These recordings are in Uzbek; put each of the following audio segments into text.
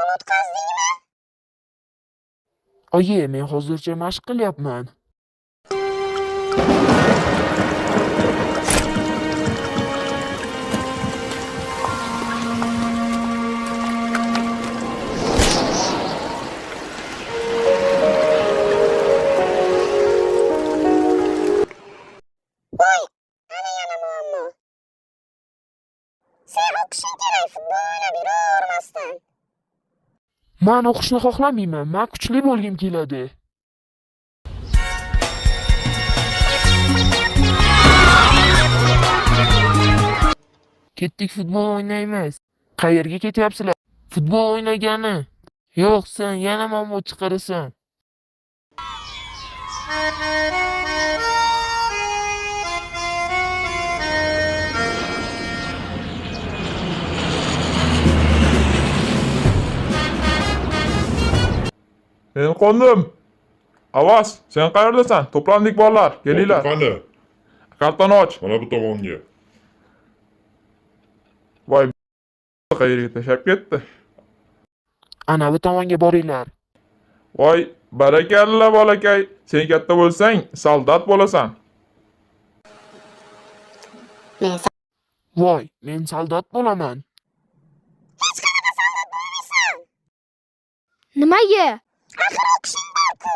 Futbol o'tkazdingmi? Oyi, men hozircha mashq qilyapman. Voy, ana yana muammo. Sen o'qishing kerak, futbol o'ynab yuravermasdan. Man o'qishni xohlamayman. Man kuchli bo'lgim keladi. Ketdik, futbol o'ynaymiz. Qayerga ketyapsizlar? Futbol o'ynagani. Yo'q, sen yana muammo chiqarasan. Men qo'ndim. Avaz, sen qayerdasan? To'plandik bolalar, kelinglar. Qani? Kartani och. Mana bu tomonga. Voy, qayerga tashlab ketdi? Ana bu tomonga boringlar. Voy, barakalla bolakay. Sen katta bo'lsang, soldat bo'lasan. Men Voy, men soldat bo'laman. Hech qanaqa soldat bo'lmaysan. Nimaga? Axir o'qishing bor-ku.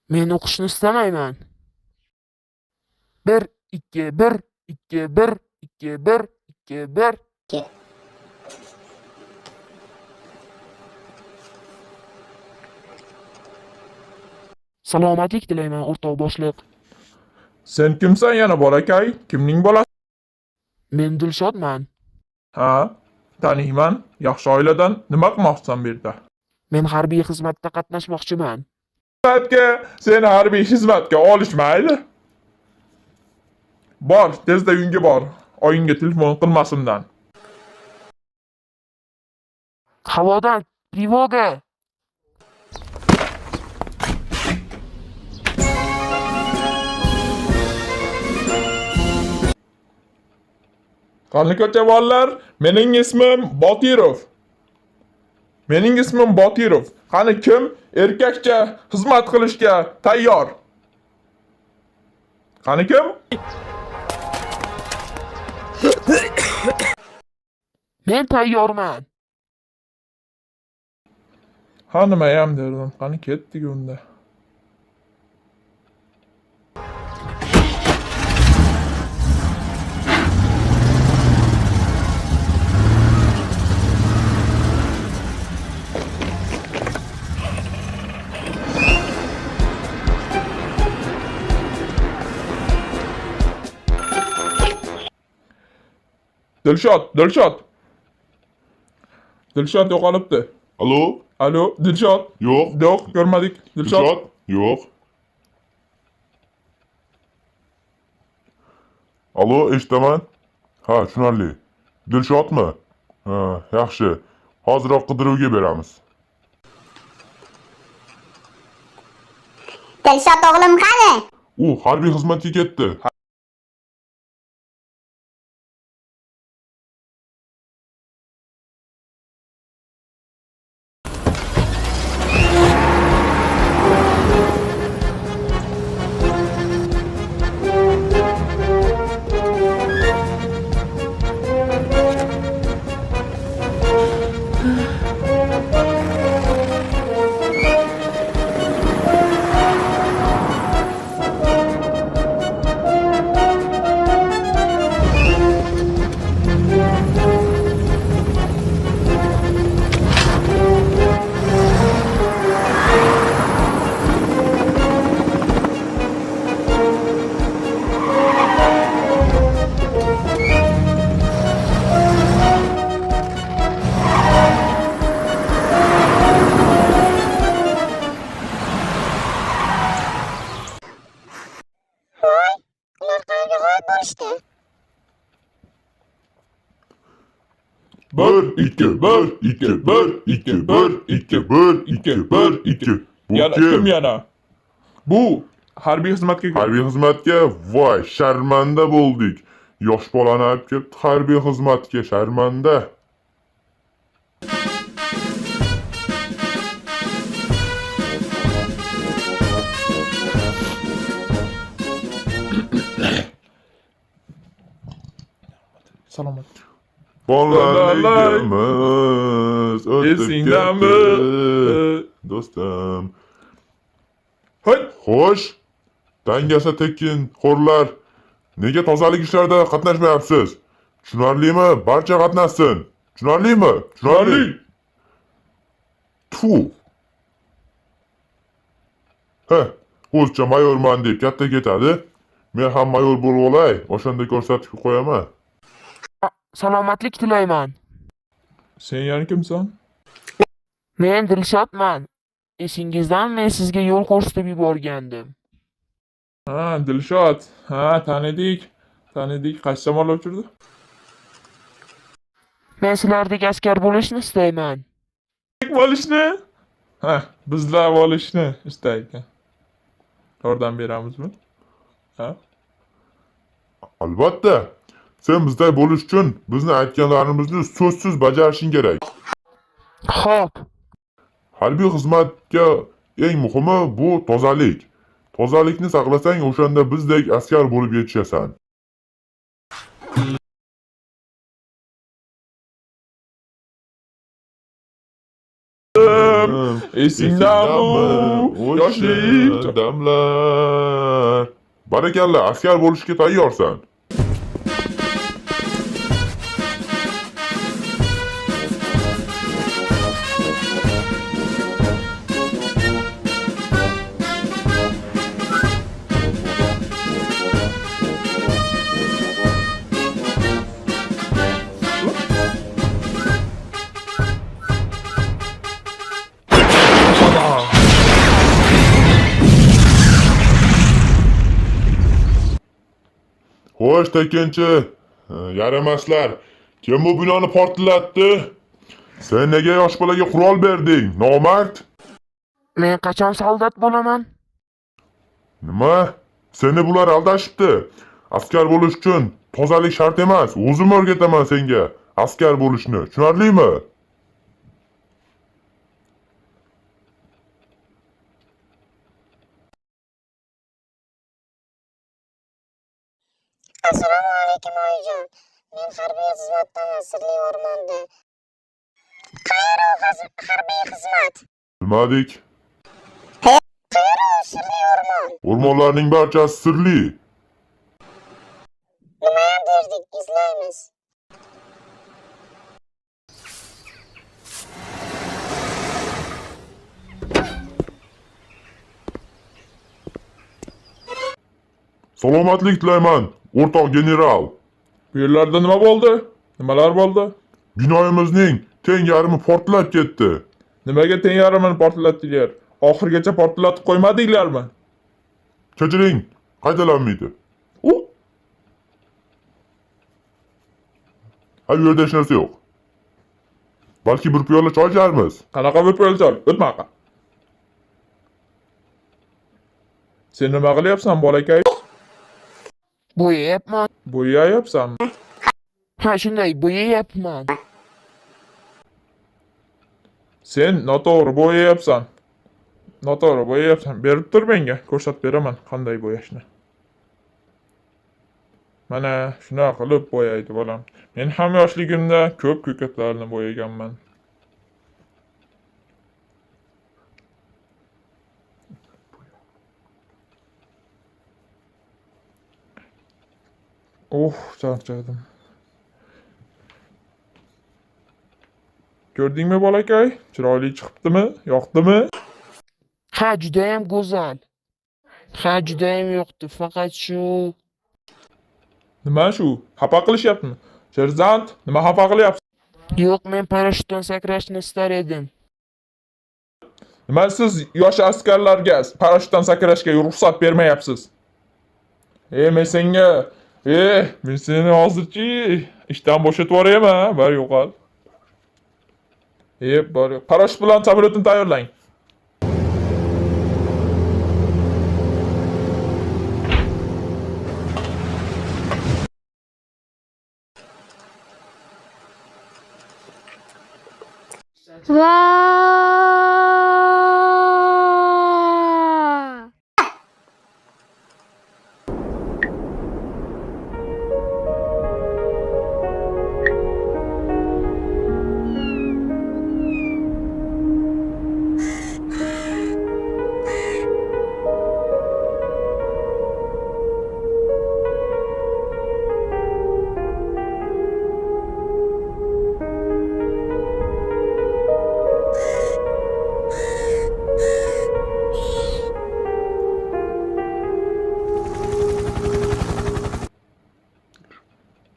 Men o'qishni istamayman. 1 2 1 2 1 2 1 2 1. Salomatlik tilayman, o'rtoq boshliq. Sen kimsan yana bolakay? Kimning bolasi? Men Dilshodman. Ha, taniyman. Yaxshi oiladan. Nima qilmoqchisan bu yerda? Men harbiy xizmatda qatnashmoqchiman. Xizmatga, seni harbiy xizmatga olishmaydi. Bor, tezda uyingga bor. Oyingga telefon qilmasimdan. Havodan trevoga! Qani ko'cha bolalar, mening ismim Botirov. Mening ismim Botirov. Qani kim erkakcha xizmat qilishga tayyor? Qani kim? Men tayyorman. Ha, nimayam derdim. Qani ketdik unda. Dilshod, Dilshod. Dilshod yo'qolibdi. Alo? Alo, Dilshod. Yo'q. Yo'q, ko'rmadik. Dilshod. Dilshod? Yo'q. Alo, eshitaman. Ha, tushunarli. Dilshodmi? Ha, yaxshi. Hoziroq qidiruvga beramiz. Dilshod o'g'lim qani? U harbiy xizmatga ketdi. 1 2 1 2 1 2 1 2 1 2 1 2. Bu Yana kim kim? yana? Bu harbiy xizmatga Harbiy xizmatga, voy, sharmanda bo'ldik. Yosh bolani olib kelibdi harbiy xizmatga, sharmanda. Salomat. Bolaligimiz o'tib Esingdami? ketdi. Do'stim. Hoy, Xo'sh, dangasa tekin xo'rlar, nega tozalik ishlarida qatnashmayapsiz? Tushunarlimi? Barcha qatnashsin. Tushunarlimi? Tushunarli. Tfu. Ha, o'zicha mayorman deb katta ketadi. Men ham mayor bo'lib olay, o'shanda ko'rsatib qo'yaman. Salomatlik tilayman. Sen yana kimsan? Men Dilshodman. Esingizdan men sizga yo'l ko'rsatib yuborgandim. Ha, Dilshod. Ha, tanidik. Tanidik. Qaysi samolyot uchirdi? Men sizlardek askar bo'lishni istayman. Bo'lishni? Ha, bizlar bo'lishni istar ekan. Yordam beramizmi? Ha? Albatta. Sen bizday bo'lish uchun bizni aytganlarimizni so'zsiz bajarishing kerak. Xo'p, Harbiy xizmatga eng muhimi bu tozalik. Tozalikni saqlasang, o'shanda bizdek askar bo'lib yetishasan. Esingdami? Yoshlik. Damlar. Barakalla, askar bo'lishga tayyorsan. Xo'sh, tekinchi, yaramaslar. Kim bu binoni portlatdi? Sen nega yosh bolaga qurol berding, nomard? Men qachon soldat bo'laman? Nima? Seni bular aldashibdi. Askar bo'lish uchun tozalik shart emas. O'zim o'rgataman senga askar bo'lishni. Tushunarlimi? Assalomu alaykum oyijon. Men harbiy xizmatdaman, sirli o'rmonda. Qayeri u harbiy xizmat? Bilmadik. Qayeri u sirli o'rmon? O'rmonlarning barchasi sirli. Nimayam derdik, izlaymiz. Salomatlik tilayman, o'rtoq general. Bu yerlarda nima bo'ldi? Nimalar bo'ldi? Binoyimizning teng yarmi portlab ketdi. Nimaga teng yarmini portlatdinglar? Oxirigacha portlatib qo'ymadinglarmi? Kechiring, qaytalanmaydi. U Ha, bu yerda hech narsa yo'q. Balki bir piyola choy icharmiz. Qanaqa bir piyola choy? O'tma. Sen nima qilyapsan, bolakay? Bo'yayapman. Bo'yayapsanmi? Ha, shunday, bo'yayapman. Sen noto'g'ri bo'yayapsan. Noto'g'ri bo'yayapsan. Berib tur menga, ko'rsatib beraman qanday bo'yashni. Mana shunaqa qilib bo'yaydi bolam. Men ham yoshligimda ko'p ko'katlarni bo'yaganman. Oh, charchadim. Ko'rdingmi bolakay? Chiroyli chiqibdimi? Yoqdimi? Ha, judayam go'zal. Ha, judayam yoqdi. Faqat shu Nima shu? Xafa qilishyaptimi? Serzant, nima xafa qilyapsiz? Yo'q, men parashyutdan sakrashni istar edim. Nima siz yosh askarlarga parashyutdan sakrashga ruxsat bermayapsiz? Men senga, men seni hozirchi ishdan bo'shatib yuborayman, bar yo'qol. Bor. Parashyut bilan samolyotni tayyorlang. Va!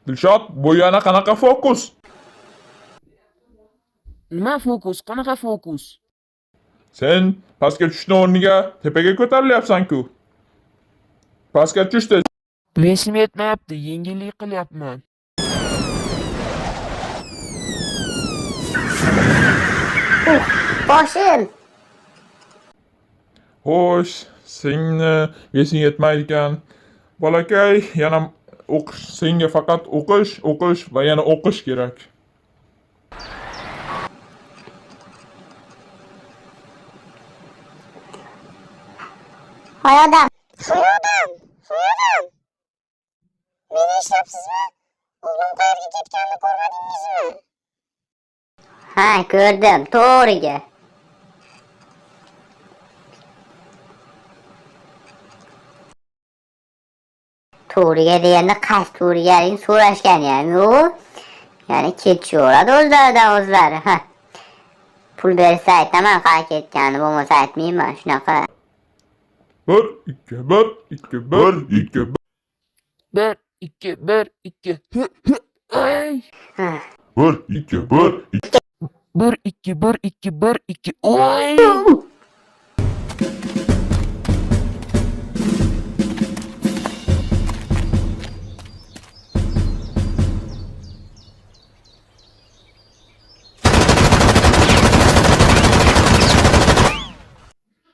Dilshod, bu yana qanaqa fokus? Nima fokus? Qanaqa fokus? Sen pastga tushishni o'rniga tepaga ko'tarilyapsan-ku. Pastga tush tez. Vesim yetmayapti, yengillik qilyapman. Boshim. Xo'sh, seni vesing yetmaydi ekan. Bolakay, yana o'qish, senga faqat o'qish, o'qish va yana o'qish kerak. Hoy odam. Hoy odam. Hoy odam. Meni eshityapsizmi? O'g'lim qayerga ketganini ko'rmadingizmi? Ha, ko'rdim, to'g'riga. To'g'riga deganda qaysi to'g'rigaligini so'rashgan ya'ni u. Ya'ni ketishaveradi o'zlaridan o'zlari. Ha. Pul bersa aytaman qayerga ketganini, bo'lmasa aytmayman, shunaqa. 1 2 1 2 1 2 1 2 1 2. Hı, hı, Ay. Ha. 1 2 1 2 1 2 1 2 1 2. Oy.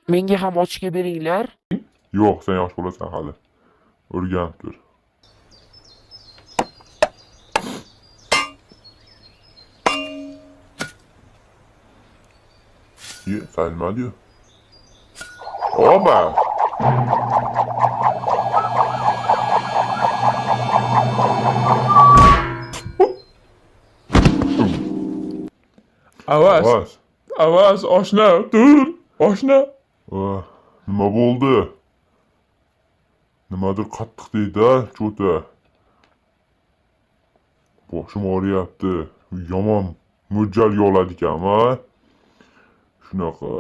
Menga ham ochga beringlar. Yo'q, sen yosh bo'lasan hali. O'rganib tur. Ye, sayilmadi-yu. Oba! Avaz, Avaz. Avaz, oshna, tur, oshna. Ah, nima bo'ldi? Nimadir qattiq deydi-a, cho'ta. Boshim og'riyapti. Yomon mo'ljal yog'iladi ekanmi? Shunaqa.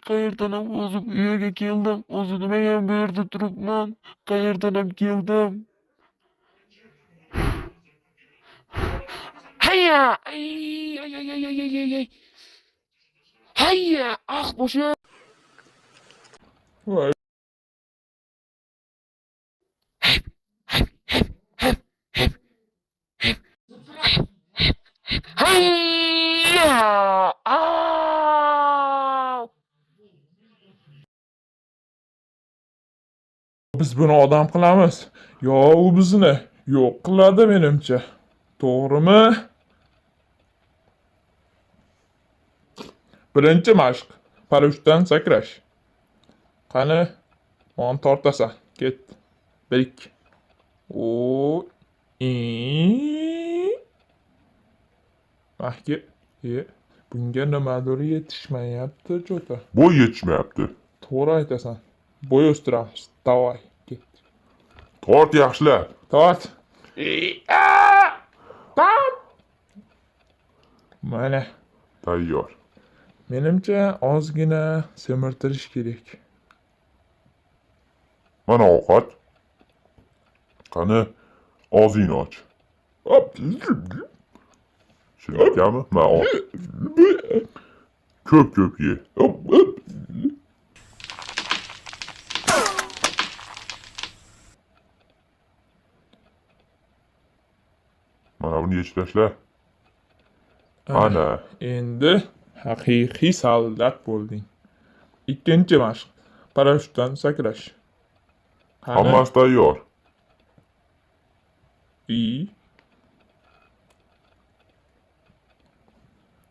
Qayerdan ham o'zim bu yerga keldim? O'zi nimaga bu yerda turibman? Qayerdan ham keldim? Hayya! Ay, ay, ay, ay, ay, ay, ay, ay. Hayya! Ah, boshim! Voy, Hayya! Ah! biz buni odam qilamiz. Yo, u bizni yo'q qiladi menimcha. To'g'rimi? Birinchi mashq parashyutdan sakrash. Qani, mon tortasan. Ket. 1 2. O i. Mahki, e, bunga nimadir yetishmayapti, cho'ta. Bo'y yetishmayapti. To'g'ri aytasan. Bo'y o'stiramiz. Davay, ket. Tort yaxshilab. Tort. Tort. Mana, Tayyor. menimcha ozgina semirtirish kerak. Mana ovqat. Qani, og'zingni och. Hop. Shirinlikami? Ma ol. Ko'p-ko'p ye. Hop, hop. Mana buni yechib tashla. Ana. Endi haqiqiy soldat bo'lding. Ikkinchi mashq. Parashyutdan sakrash. Qani? Hammasi tayyor. I.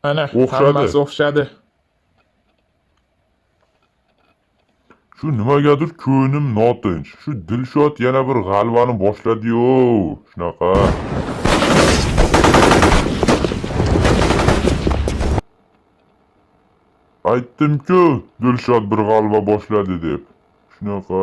Ana, O'xshadi. hammasi o'xshadi. Shu nimagadir ko'nglim notinch. Shu Dilshod yana bir g'alvani boshladi-yu. Shunaqa. Aytdim-ku, Dilshod bir g'alva boshladi deb. Shunaqa.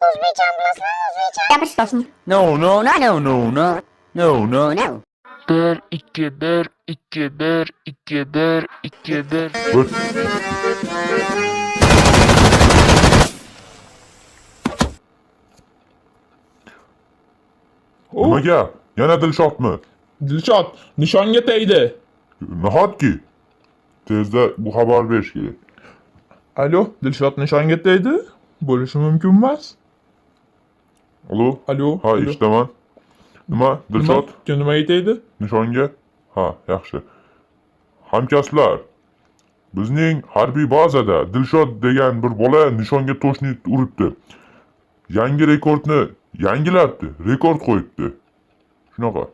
O'zbekchani bilasizlarmi, o'zbekcha? No, no, no, no, no, no, no, no, no. 1 2 1 2 1 2 1 2 1. Bir Nima gap? Yana Dilshodmi? Dilshod nishonga tegdi. Nahotki? Tezda bu xabar berish kerak. Alo, Dilshod nishonga tegdi. Bo'lishi mumkin emas. Alo? Alo. Ha, alo. eshitaman. Nima? Dilshod Kim nimaga tegdi? nishonga? Ha, yaxshi. Hamkasblar, bizning harbiy bazada Dilshod degan bir bola nishonga toshni uribdi. Yangi rekordni yangilabdi, rekord qo'yibdi. Shunaqa.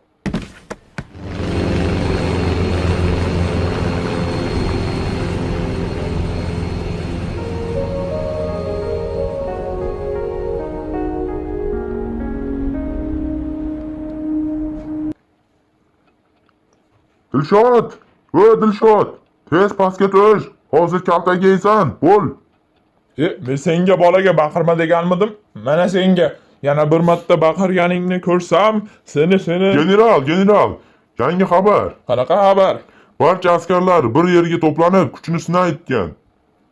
Dilshod! Ey Dilshod! Tez pastga tush! Hozir kaltak yeysan, bo'l! Men senga bolaga baqirma deganmidim? Mana senga yana bir marta baqirganingni ko'rsam, seni General, general, yangi xabar. Qanaqa xabar? Barcha askarlar bir yerga to'planib kuchini sinayotgan.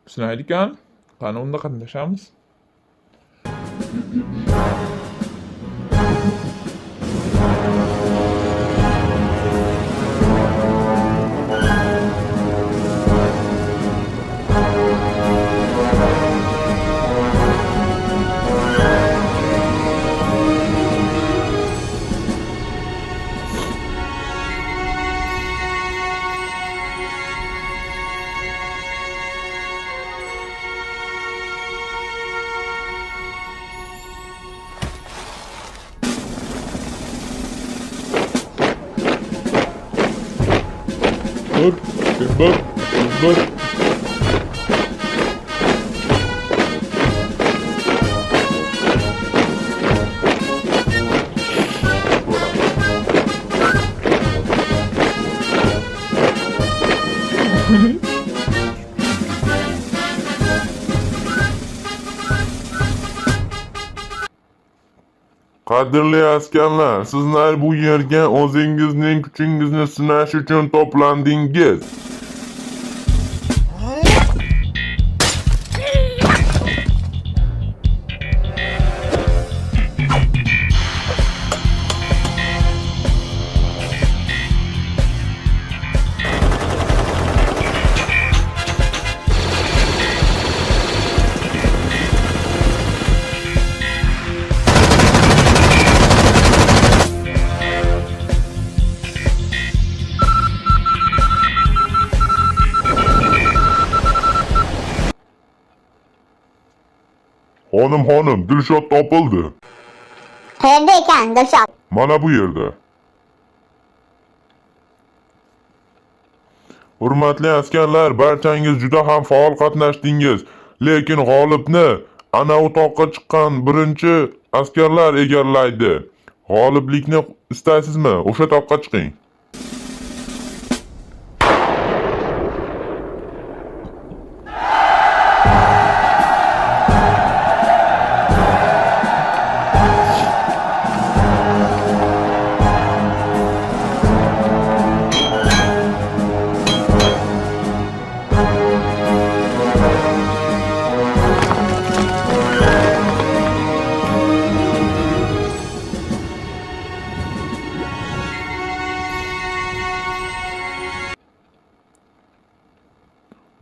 Sinaydi ekan. Qani unda qatnashamiz? Bir, bir, bir. Qadrli askarlar, sizlar bu yerga o'zingizning kuchingizni sinash uchun to'plandingiz. Xonim, xonim, Dilshod topildi. Qayerda ekan Dilshod? Mana bu yerda. Hurmatli askarlar, barchangiz juda ham faol qatnashdingiz. Lekin g'olibni ana u toqqa chiqqan birinchi askarlar egallaydi. G'oliblikni istaysizmi? O'sha toqqa chiqing.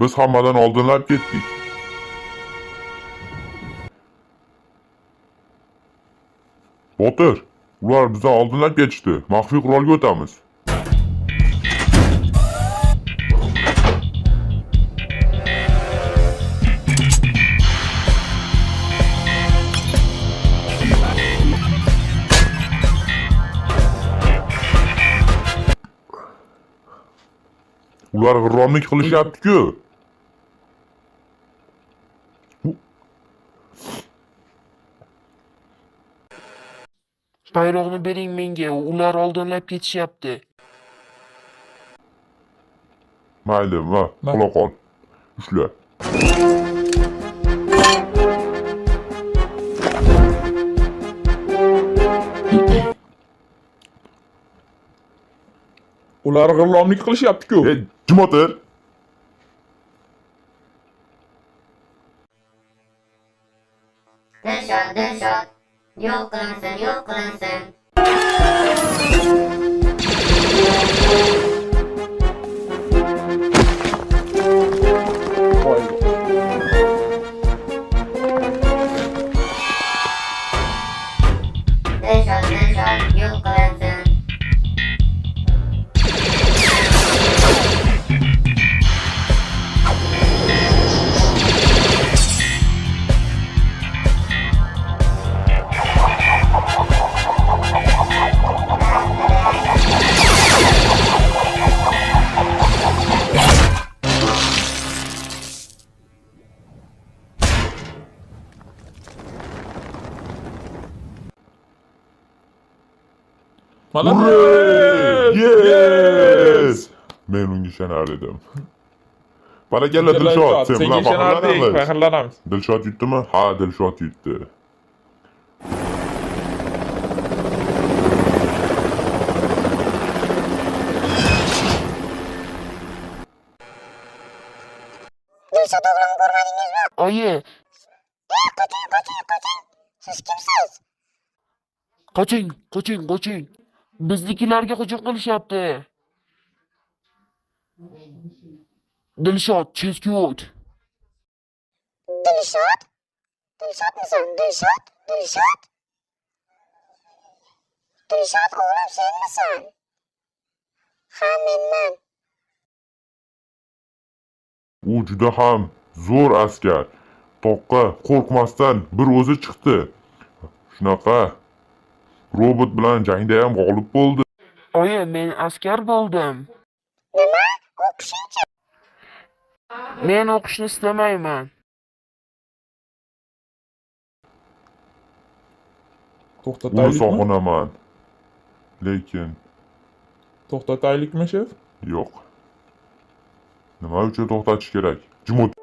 Biz hammadan oldinlab ketdik. Botir, ular bizdan oldinlab ketishdi. Maxfiy qurolga o'tamiz. Ular g'irromlik qilishyapti-ku. Bayroqni bering menga, ular oldinlab ketishyapti. Mayli, va, ola qol. Ushla. Ular g'irromlik qilishyapti-ku. Ey, jim o'tir. Dilshod, Dilshod. Yo'q qilinsin, yo'q qilinsin. Voy. Dilshod, Dilshod, yo'q qilinsin. Молодец! Yes! Men unga ishonar edim. Barakalla Dilshod, sen Senga bilan ishonardik, faxrlanamiz. faxrlanamiz. Dilshod yutdimi? Ha, Dilshod yutdi. Dilshod o'g'limni ko'rmadingizmi? Oyi, Ey, qoching, qoching, qoching. Siz kimsiz? qoching, qoching, qoching. Biznikilarga hujum qilishyapti. Dilshod, chetga o't. Dilshod? Dilshodmisan? Dilshod? Dilshod? Dilshod o'g'lim senmisan? Ha, menman. U juda ham zo'r askar. Toqqa qo'rqmasdan bir o'zi chiqdi. Shunaqa robot bilan jangda ham g'olib bo'ldi. Oyi, men askar bo'ldim. Nima? O'qishingchi? Men o'qishni istamayman. Uni To'xtataylikmi? sog'inaman. Lekin To'xtataylikmi, shef? yo'q. Nima uchun to'xtatish kerak? Jim o'tir.